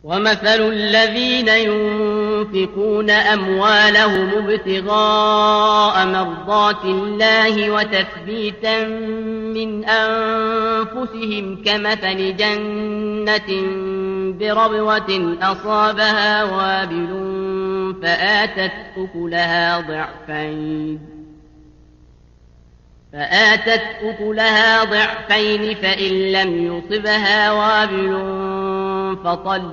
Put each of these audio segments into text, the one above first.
ومثل الذين ينفقون أموالهم ابتغاء مرضات الله وتثبيتا من أنفسهم كمثل جنة بربوة أصابها وابل فآتت أكلها ضعفين فآتت أكلها ضعفين فإن لم يصبها وابل فطل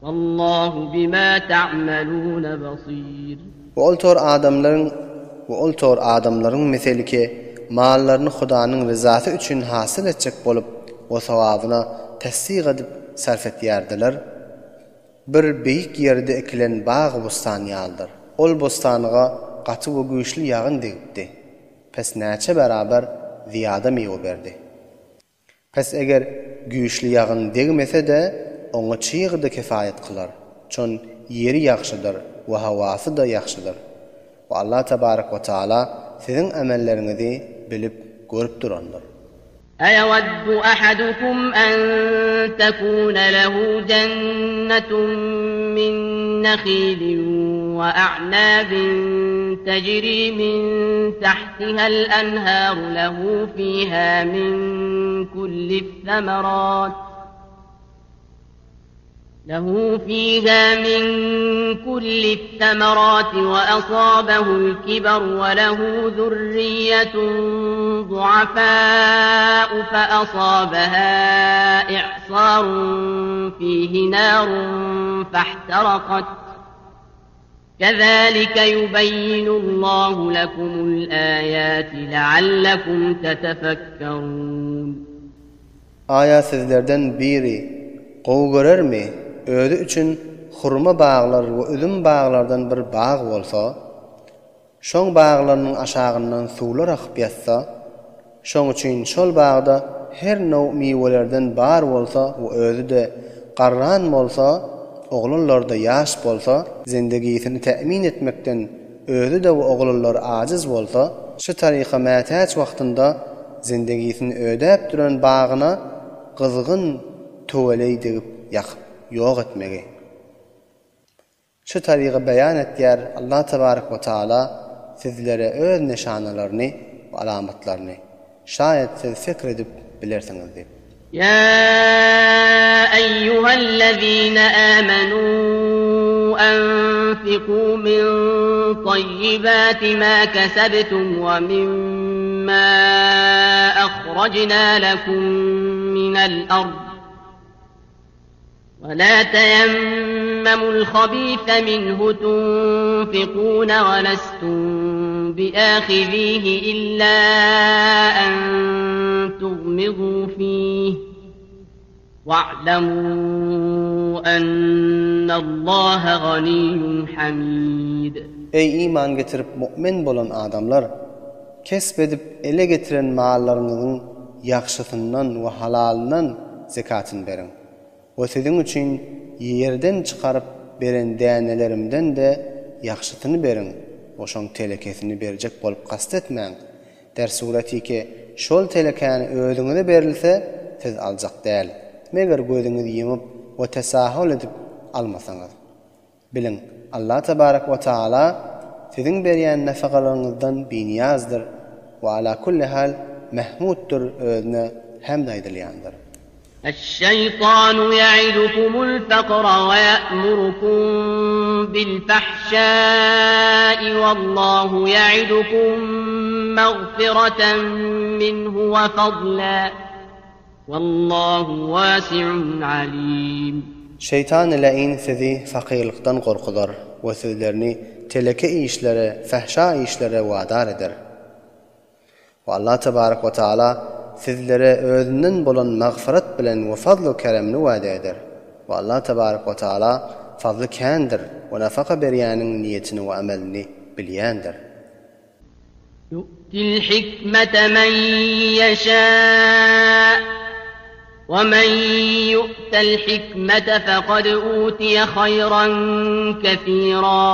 والله بما تعملون بصير. We ol tor adamlaryň we ol tor adamlaryň meseli ki, mallaryny Hudanyň ryzasy üçin hasyl etjek bolup we sogabyna tassyk edip sarf etýärdiler. Bir beýik ýerde ekilen bag-u-bossan ýalydyr. Ol bossanlyga gaty we güýçli ýagyn degipdi. Pes näçe beraber zyýada miwe berdi. Pes eger güýçli ýagyn degmese-de, oňa çyg-da kifaýat kylar. Çon ýeri ýagşydyr we hawasy-da ýagşydyr. We Allah tebarek we taala siziň amelleriňizi bilip, görüp durandyr. أيود أحدكم أن تكون له جنة من نخيل وأعناب تجري من تحتها الأنهار له فيها من كل الثمرات له فيها من كل الثمرات وأصابه الكبر وله ذرية ضعفاء فأصابها إعصار فيه نار فاحترقت كذلك يبين الله لكم الآيات لعلكم تتفكرون Aýa sizlerden biri gowy görermi, özi üçin hurma baglar we üzüm baglardan bir bag bolsa, şoň baglarynyň aşagyndan suwlar akyp ýatsa, şoň üçin şol bagda her now miwelerden bar bolsa we özi-de garran bolsa, oglanlary-da ýaş bolsa, zindigisini tämin etmekden özi-de we oglanlary ajyz bolsa, şu taryka mätäç wagtynda zindigisini ödäp duran bagyna gyzgyn tüweleý degip ýakyp ýok etmegi. Şu tarygy beýan etýär Allah tebarek we taala sizlere öz neşanalaryny we alamatlaryny, şaýat siz fikr edip bilersiňiz diýip. Ýa eýýuhellezine âmenû enfikû min taýýibâti mâ kesebtum we mimmâ ahrajnâ lekum minel ard. ولا تيمموا الخبيث منه تنفقون ولستم بآخذيه إلا أن تغمضوا فيه واعلموا أن الله غني حميد Eý iman getirip mu'min bolan adamlar! Kesp edip ele getiren mallaryňyzyň ýagşysyndan we halalyndan zekatyny beriň. We siziň üçin ýerden çykaryp beren dänelerimden-de ýagşysyny beriň we şoň telekesini berjek bolup kast etmäň. Der suratiki şol telekäni özüňize berilse siz aljak däl. Meger gözüňizi ýumyp we tesahul edip almasaňyz. Biliň, Allah tebarek we taala siziň berýän nafakalaryňyzdan binyýazdyr we ala kulli hal Mehmuddyr özüne hemd aýdylýandyr. Eş-şeýtanu ýa'idukumul fakra we ýa'murukum bil-fahşa'i wallahu ýa'idukum magfireten minhu we fadla. Wallahu wasi'un alim. Şeýtan läin sizi fakyrlykdan gorkuzar we sizlerini teleke işlere, fähşa işlere wadar eder. We Allah tebarek we taala sizlere özünden bolan magfyrat bilen we fazl-u keremini wade eder. We Allah tebarek we taala fazly kändir we nafaka berýäniň niýetini we amelini bilýändir. Yu'til hikmete men yeşâ ve men yu'tel hikmete fekad utiye hayran kesîrâ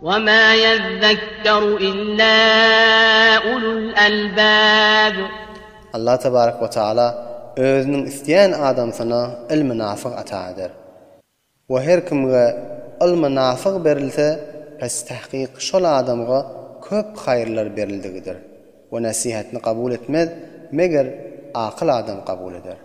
ve mâ yezzekkeru illâ ulul elbâb. Allah tebarek we taala özüniň isleýän adamsyna ylmy nafyg ata eder. We her kimge ylmy nafyg berilse, pes tahkyk şol adamga köp haýyrlar berildigidir. We nesihatny kabul etmez, meger akyl adam kabul eder.